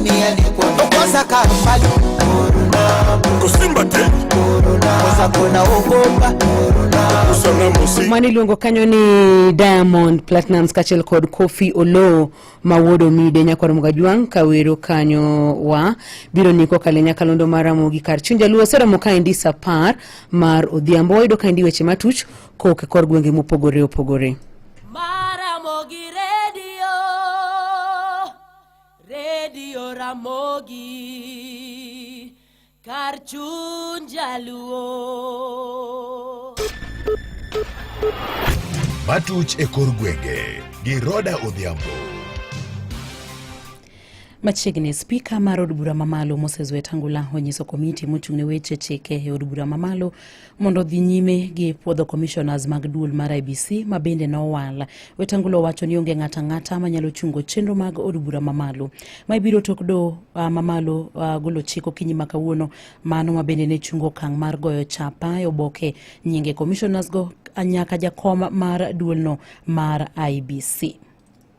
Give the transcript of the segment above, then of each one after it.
Okosa kambali Kosimba te. Kosa naogopa Kusana mosi. Mano iluongo kanyo ni Diamond Platnumz kaachiel kod Koffi Oloo ma wuod Omide nyakwar Mugajwang' kawero kanyo wa biro ni kokalo e nyakalondo mar Ramogi kar chuny jaluo oseromo kaendi saa 10 mar odhiambo. Wayudo kaendi weche matuch kowuok e kor gwenge mopogore opogore. Maramogi Radio, Radio Ramogi, kar chuny jaluo. Matuch e kor gwenge gi Roda Odhiambo. Machiegni, spika mar od bura mamalo Moses Wetangula onyiso komiti mochung' ne weche chike e od bura mamalo mondo odhi nyime gi puodho commissioners mag duol mar IEBC ma bende nowal. Wetangula owacho ni onge ng'ato ang'ata manyalo chungo chenro mag od bura mamalo. Ma ibiro tok do mamalo golo chik okinyi ma kawuono, mano ma bende ne chungo okang' mar goyo chapa e oboke nyinge commissioners go nyaka jakom mar duolno mar IEBC.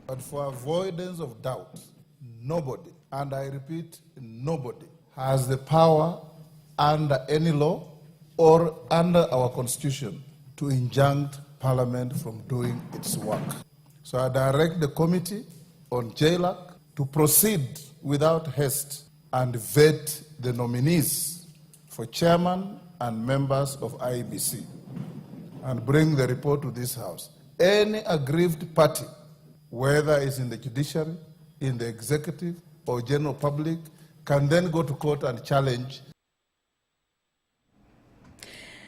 But for avoidance of doubt, nobody, and I repeat, nobody, has the power under any law or under our constitution to injunct Parliament from doing its work. So I direct the committee on JLAC to proceed without haste and vet the nominees for chairman and members of IEBC and bring the report to this house. Any aggrieved party, whether it's in the judiciary, in the executive, or general public, can then go to court and challenge.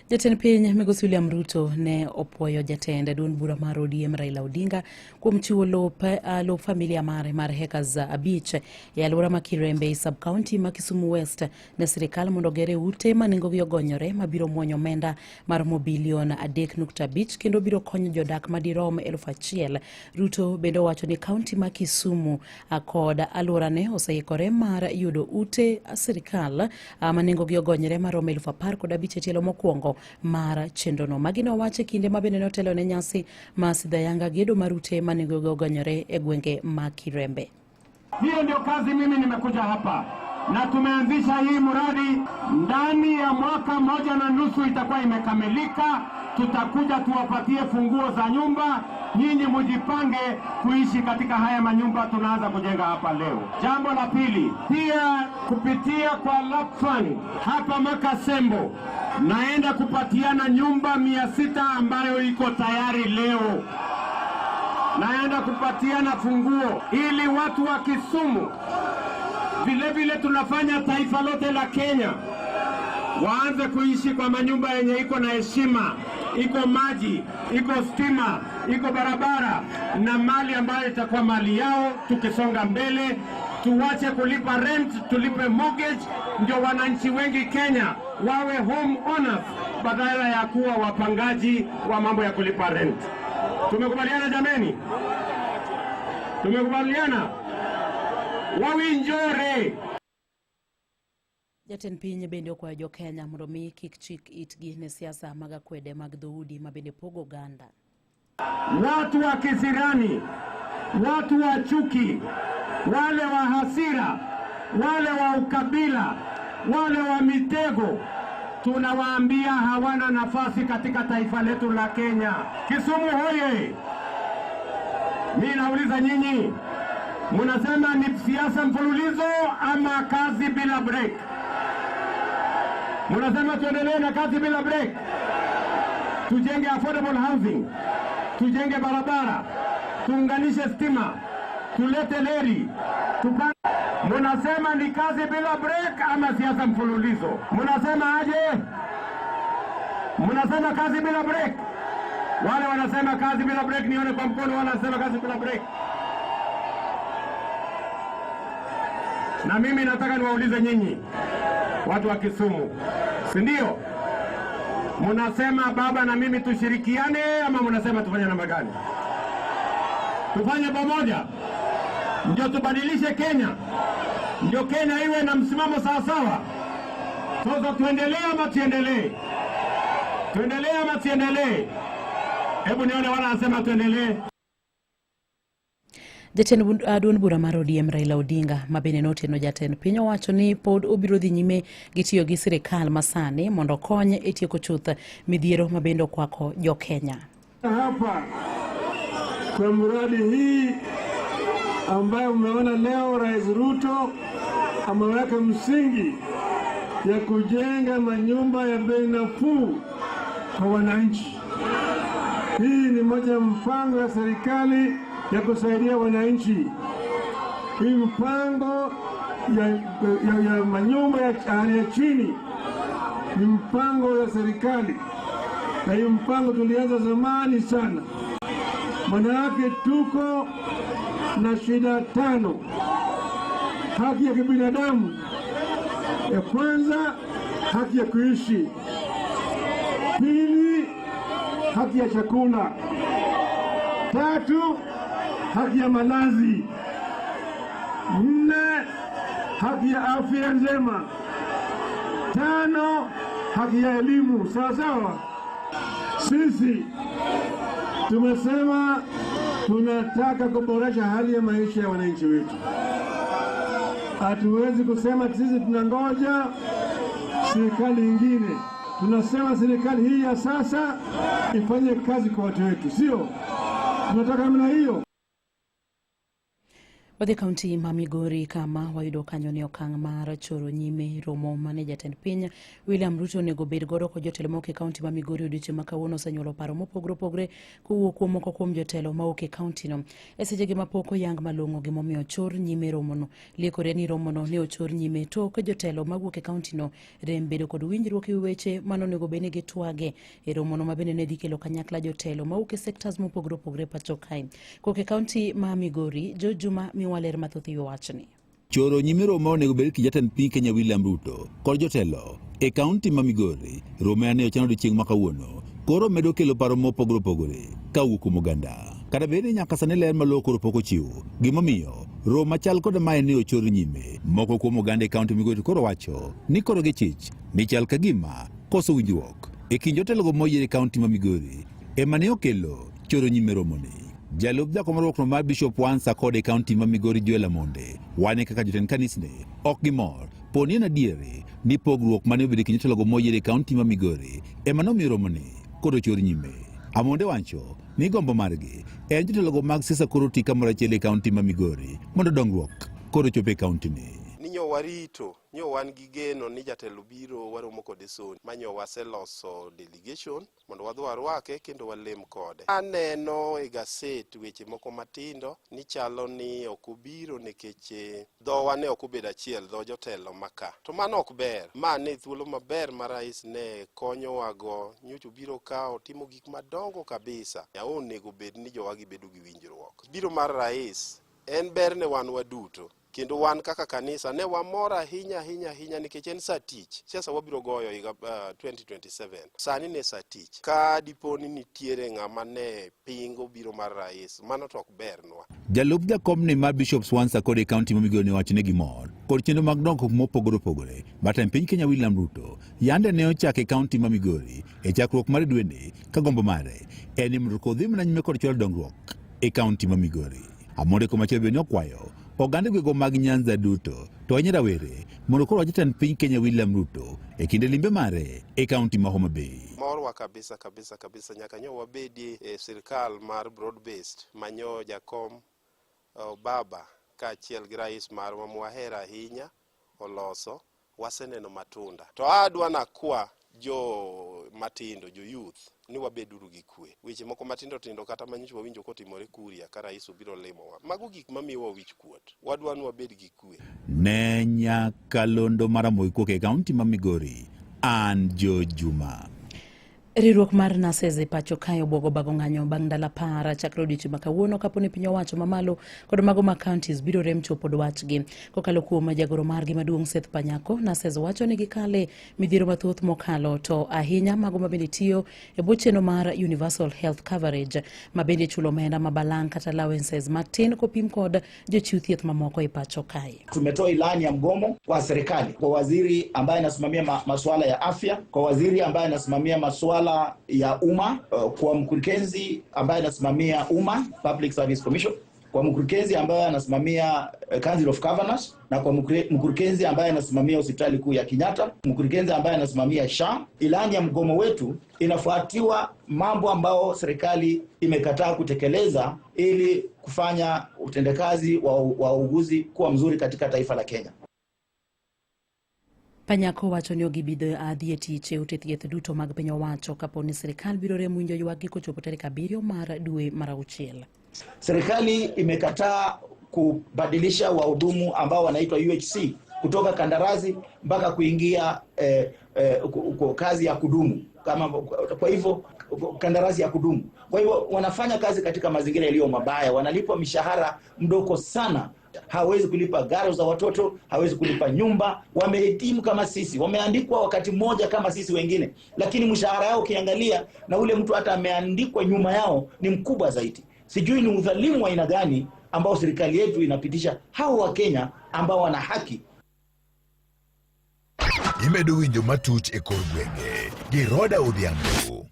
Jatend piny Migosi William Ruto ne opuoyo jatend duond bura mar ODM Raila Odinga kuom chiwo lop familia mare mar hectares 5 e alwora ma Kirembe e sub-county ma Kisumu West ne sirikal mondo ogere ute ma nengogi ogonyore mabiro muonyo omenda maromo bilion 3.5 kendo biro konyo jodak madirom 1,000. Ruto bende owacho ni kaunti ma Kisumu kod alworane oseikore mar yudo ute sirikal ma nengogi ogonyore maromo 15,000 e tielo mokwongo mar chenrono. Magi nowacho e kinde ma bende notelo ne nyasi ma sidhayanga gedo mar ute ma nengogi ogonyore e gwenge ma Kirembe. Hiyo ndio kazi mimi nimekuja hapa na tumeanzisha hii mradi ndani ya mwaka moja na nusu itakuwa imekamilika. Tutakuja tuwapatie funguo za nyumba, nyinyi mujipange kuishi katika haya manyumba tunaanza kujenga hapa leo. Jambo la pili, pia kupitia kwa Lapfund hapa Makasembo naenda kupatiana nyumba 600 ambayo iko tayari leo. Naenda kupatiana funguo ili watu wa Kisumu, vile vile tunafanya taifa lote la Kenya waanze kuishi kwa manyumba yenye iko na heshima, iko maji, iko stima, iko barabara na mali ambayo itakuwa mali yao. Tukisonga mbele, tuwache kulipa rent, tulipe mortgage, ndio wananchi wengi Kenya wawe home owners badala ya kuwa wapangaji wa mambo ya kulipa rent. Tumekubaliana jameni? Tumekubaliana? Wawinjore. Jatend piny bende okwayo jo Kenya mondo mi kik chik itgi ne siasa mag akwede mag dhoudi ma bende pogo oganda. Watu wa kisirani, watu wa chuki, wale wa hasira, wale wa ukabila, wale wa mitego, tunawaambia hawana nafasi katika taifa letu la Kenya. Kisumu hoye! Mimi nauliza nyinyi, mnasema ni siasa mfululizo ama kazi bila break? Mnasema tuendelee na kazi bila break? Tujenge affordable housing, tujenge barabara, tuunganishe stima, tulete leri, Munasema ni kazi bila break ama siasa mfululizo? Munasema aje? Munasema kazi bila break? Wale wanasema kazi bila break, nione kwa mkono. Wale wanasema kazi bila break. Na mimi nataka niwaulize nyinyi watu wa Kisumu, si ndio? Munasema baba na mimi tushirikiane ama munasema tufanye namna gani? Tufanye pamoja ndio tubadilishe Kenya, ndio Kenya iwe na msimamo sawa sawa. Sasa tuendelee ama tuendelee? Tuendelee ama tuendelee? Hebu nione wala anasema tuendelee. Jatend duond bura mar ODM Raila Odinga ma bende noteno jatend piny owacho ni pod obiro dhi nyime gi tiyo gi sirikal masani mondo okony e tieko chuth midhiero ma bende okwako jo Kenya. Hapa kwa mradi hii ambayo umeona leo Rais Ruto ameweka msingi ya kujenga manyumba ya bei nafuu kwa wananchi. Hii ni moja ya mpango ya serikali ya kusaidia wananchi. Hii mpango ya manyumba ya hali ya chini ni mpango ya serikali, na hii mpango tulianza zamani sana. Maana yake tuko na shida tano: haki ya kibinadamu, ya kwanza haki ya kuishi, pili haki ya chakula, tatu haki ya malazi, nne haki ya afya njema, tano haki ya elimu. Sawa sawa. Sisi tumesema tunataka kuboresha hali ya maisha ya wananchi wetu. Hatuwezi kusema sisi tunangoja serikali nyingine. Tunasema serikali hii ya sasa ifanye kazi kwa watu wetu, sio? Tunataka namna hiyo. Wadhi kaunti ma Migori kama wayudo kanyo ni okang' mar choro nyime romo mane jatend piny William Ruto onego bed godo kod jotelo mawuok e kaunti ma Migori odiochieng' ma kawuono osenyuolo paro mopogore opogore kowuok kuom moko kuom jotelo mawuok e kauntino. E sechegi ma pok oyang malong'o gimomiyo ochor nyime romono, liekore ni romono ne ochor nyime tok jotelo mawuok e kauntino rem bedo kod winjruok e wi weche mane onego bed ni gitwage e romono ma bende ne dhi kelo kanyakla jotelo mawuok e sectors mopogore opogore pacho kae. Kowuok e kaunti ma Migori, Joe Juma miwa ler mathoth e wi wachni. Choro nyime romo onego bed ki jatend piny Kenya William Ruto kod jotelo e kaunti ma Migori. Romo ane ochan odiochieng' ma kawuono koro medo kelo paro mopogore opogore kawuok kuom oganda. Kata bed ni nyaka sani ler malong'o koro pok ochiw gimomiyo romo machal kod mae ne ochor nyime. Moko kuom oganda e kaunti Migori koro wacho ni koro gichich ni chal ka gima koso winjruok e kind jotelogo moyier e kaunti ma Migori ema ne okelo choro nyime romoni. Jalup jakom riwruokno mar Bishop Wansa kod e kaunti ma Migori Joel Amonde wane kaka jotend kanisni ok gimor poni en adieri ni pogruok mane obedo e kind jotelogo moyier e kaunti ma Migori ema nomiyo romoni kod ochor nyime. Amonde wacho ni gombo margi en jotelogo mag siasa koro ti kamoro achiel e kaunti ma Migori mondo dongruok koro ochop e kaunti ni. Ninyo warito, nyo wan gi geno ni jatelo biro waromo kode soni manyo waseloso delegation mondo wadhi warwake kendo walem kode. Aneno e gaset weche moko matindo ni chalo ni ok obiro nikech dhowa ne ok obedo achiel, dho jotelo maka. To mano ok ber. Ma ne thuolo maber ma rais ne konyowago. Nyocha obiro ka otimo gik madongo kabisa. Onego bed ni jowagi bedo gi winjruok. Biro mar rais en ber ne wan waduto. Kendo wan kaka kanisa ne wamor ahinya ahinya ahinya nikech en sa tich. Siasa wabiro goyo higa 2027. Sani ne sa tich. Ka dipo ni nitiere ng'ama ne pingo biro mar rais, mano to ok bernwa. Jalup jakomni mar Bishop Swansa kod e kaunti ma Migori ne owacho ni gimor kod chenro mag dongruok mopogore opogore ma tend piny Kenya William Ruto yande ne ochako e kaunti ma Migori e chakruok mar dweni ka gombo mare en ni mondo kodhi mana nyime kod chwalo dongruok e kaunti ma Migori. Amonde komachielo bende okwayo oganda gwego mag Nyanza duto to ahinya rawere mondo koro jatend piny Kenya William Ruto e kinde limbe mare e kaunti ma Homa Bay. Morwa kabisa kabisa kabisa nyaka nyo wabedi e sirkal mar broad based manyo jakom baba kaachiel gi rais marwa mwahero ahinya oloso waseneno matunda. To adwa nakwa jo matindo, jo youth, ni wabeduru gi kwe. Weche moko matindo tindo kata manyocha wawinjo kotimore Kuria ka rais obiro limowa. Mago gik mamiyowa wich kuot. Wadwa ni wabed gi kwe. Ne nyakalondo mar Ramogi kowuok e kaunti ma Migori, an Joe Juma. Riwruok mar nurses e pacho kae obwogo bago ng'anyo bang' ndalo 10 chakre odiochieng' ma kawuono kapo ni piny owacho mamalo kod mago mag counties biro rem chopo dwachgi. Kokalo kuom jagoro margi maduong' Seth Panyako, nurses wacho ni gikale midhiero mathoth mokalo to ahinya mago mabende tiyo e bwo chenro mar Universal Health Coverage ma bende chulo omenda ma balang' kata allowances matin kopim kod jochiw thieth mamoko e pacho kae. Tumetoa ilani ya mgomo kwa serikali, kwa waziri ambaye anasimamia masuala ya afya, kwa waziri ambaye anasimamia masuala ya umma, kwa mkurugenzi ambaye anasimamia umma, Public Service Commission, kwa mkurugenzi ambaye anasimamia Council of Governors na kwa mkurugenzi ambaye anasimamia hospitali kuu ya Kenyatta, mkurugenzi ambaye anasimamia SHA. Ilani ya mgomo wetu inafuatiwa mambo ambao serikali imekataa kutekeleza ili kufanya utendakazi wa wauguzi kuwa mzuri katika taifa la Kenya. Panyako wacho ni ok gibi dhi e tich e ute thieth duto mag piny owacho kapo ni sirikal biro rem winjo ywakgi kochopo tarik 7 mar dwe mar auchiel. Serikali imekataa kubadilisha wahudumu ambao wanaitwa UHC kutoka kandarasi mpaka kuingia kazi ya kudumu. Kama, kwa hivyo kandarasi ya kudumu. Kwa hivyo wanafanya kazi katika mazingira yaliyo mabaya, wanalipwa mishahara mdogo sana. Hawezi kulipa gari za watoto, hawezi kulipa nyumba. Wamehitimu kama sisi, wameandikwa wakati mmoja kama sisi wengine, lakini mshahara yao ukiangalia na ule mtu hata ameandikwa nyuma yao ni mkubwa zaidi. Sijui ni udhalimu wa aina gani ambao serikali yetu inapitisha hao wa Kenya ambao wana haki. Imedo winjo matuch e kor gwenge gi Roda Odhiambo.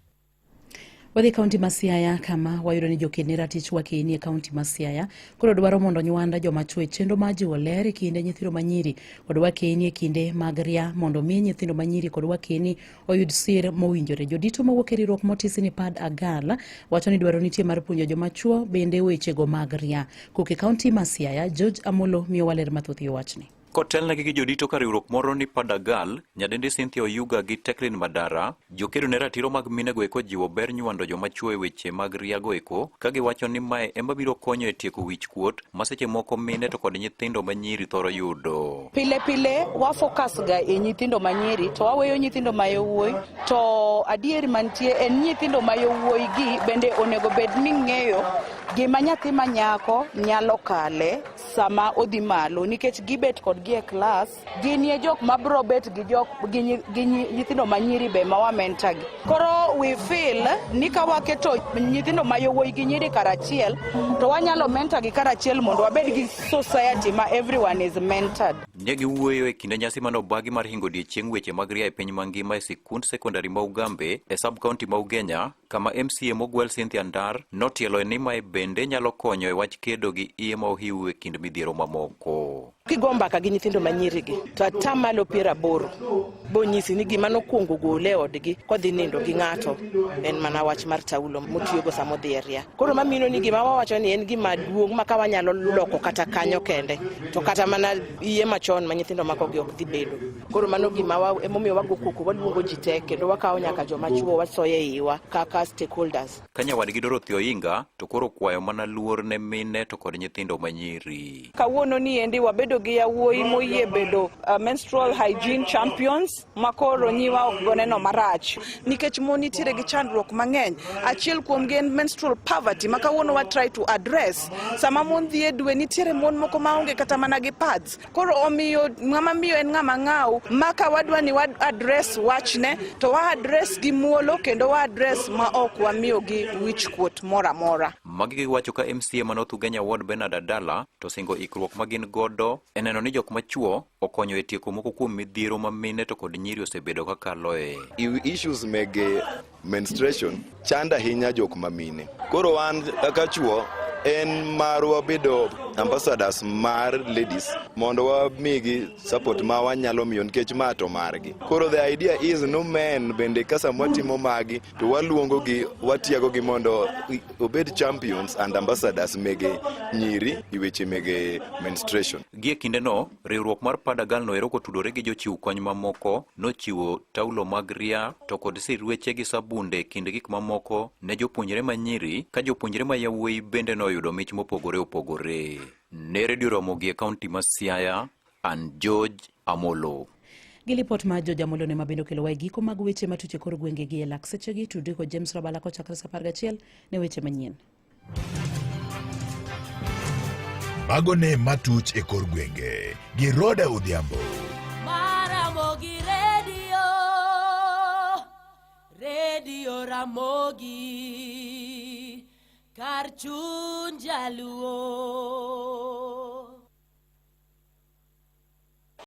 Wadhi kaunti ma Siaya kama wayudo ni joked ne ratich wakeni e kaunti ma Siaya koro dwaro mondo nywanda joma chwo e chenro mar jiwo ler e kinde nyithindo manyiri kod wakeni e kinde mag ria mondo mi nyithindo manyiri kod wakeni oyud sir mowinjore. Jodito mawuok e riwruok motisi ni Pad Agal wacho ni dwaro nitie mar puonjo joma chwo bende wechego mag ria. Kowuok e kaunti ma Siaya, George Amolo miyowa ler mathoth e wachni. Kotelnegi gi jodito ka riwruok moro ni Padagal, nyadendi Cynthia Oyuga gi Teklin Madara, jokedo ne ratiro mag minego eko jiwo ber nywando joma chwo e weche mag riago eko, ka giwacho ni mae ema biro konyo e tieko wich kuot ma seche moko mine to kod nyithindo manyiri thoro yudo. Pile pile wa focus ga e nyithindo manyiri to waweyo nyithindo ma yowuoyi, to adier mantie en nyithindo ma yowuoyi gi bende onego bed ni ng'eyo gima nyathi ma nyako nyalo kale sama odhi malo, nikech gibet kodgi e klas, ginie jok mabro bet gi jok gi nyithindo manyiri be ma wa mentor gi. Koro we feel ni ka waketo nyithindo ma yowuoyi gi nyiri karachiel to wanyalo mentor gi karachiel mondo wabed gi society ma everyone is mentored. Ne giwuoyo e kinde nyasi mane obagi mar hingo odiechieng' weche mag ria e piny mangima e sikund sekondari ma Ugambe e sub county ma Ugenya, kama MCA mogwel Cynthia Ndar notielo ni mae bende nyalo konyo e wach kedo gi iye ma ohiu e kind midhiero mamoko. Kigo mbaka gi nyithindo manyiri gi to atamalo 80 bonyisi ni gima nokwongo gole e odgi kodhi nindo gi ng'ato en mana wach mar taulo motiyogo sama odhi e ria. Koro mamino ni gima wawacho ni en gima duong' ma ka wanyalo loko kata kanyo kende to kata mana iye machon ma nyithindo makogi ok dhi bedo. Koro mano gima emomiyo wago koko, waluongo ji te kendo wakawo nyaka joma chuo wasoyo e iwa kaka stakeholders. Ka nyawadgi Dorothy Oinga to koro kwayo mana luor ne mine to kod nyithindo manyiri. Kawuono ni endi wabedo gi yawuoyi moyie bedo menstrual hygiene champions makoro nyiwa ok goneno marach nikech mon nitiere gi chandruok mang'eny. Achiel kuom gi en menstrual poverty ma kawuono wa try to address. Sama mon dhi e dwe nitiere mon moko maonge kata mana gi pads. Koro omiyo ng'ama miyo en ng'ama ng'aw ma ka wadwa ni wa address wachne to wa address gi muolo kendo wa address ma ok wamiyo gi wich kuot moro amora. Magi giwacho ka MCA ma North Ugenya Ward Bernard Adala to singo ikruok ma gin godo e neno ni jok machuo okonyo e tieko moko kuom midhiero ma mine to kod nyiri osebedo ka kaloe. Issues mege menstruation chanda ahinya jok ma mine. Koro wan kaka chuo en marwa bedo ambassadors mar ladies mondo wamigi support ma wanyalo miyo nikech ma to margi. Koro the idea is no men bende ka sama watimo magi to waluongo gi watiago gi mondo obed champions and ambassadors mege nyiri e weche mege menstruation. Gie kindeno, riwruok mar Padagal no ero kotudore gi jochiw kony mamoko nochiwo taulo mag ria to kod sirweche gi sabunde kind gik mamoko ne jopuonjre manyiri ka jopuonjre ma yawuoyi bende noyudo mich mopogore opogore. Ne Radio Ramogi e kaunti ma Siaya, an George Amolo. Gi lipot mar George Amolo ne mabende okelowa e giko mag weche matuch e kor gwenge gi e lak sechegi. Tudri kod James Rabala kochakore saa 11 ne weche manyien. Mago ne matuch e kor gwenge gi Roda Odhiambo. Ramogi Radio, Radio Ramogi, kar chuny jaluo.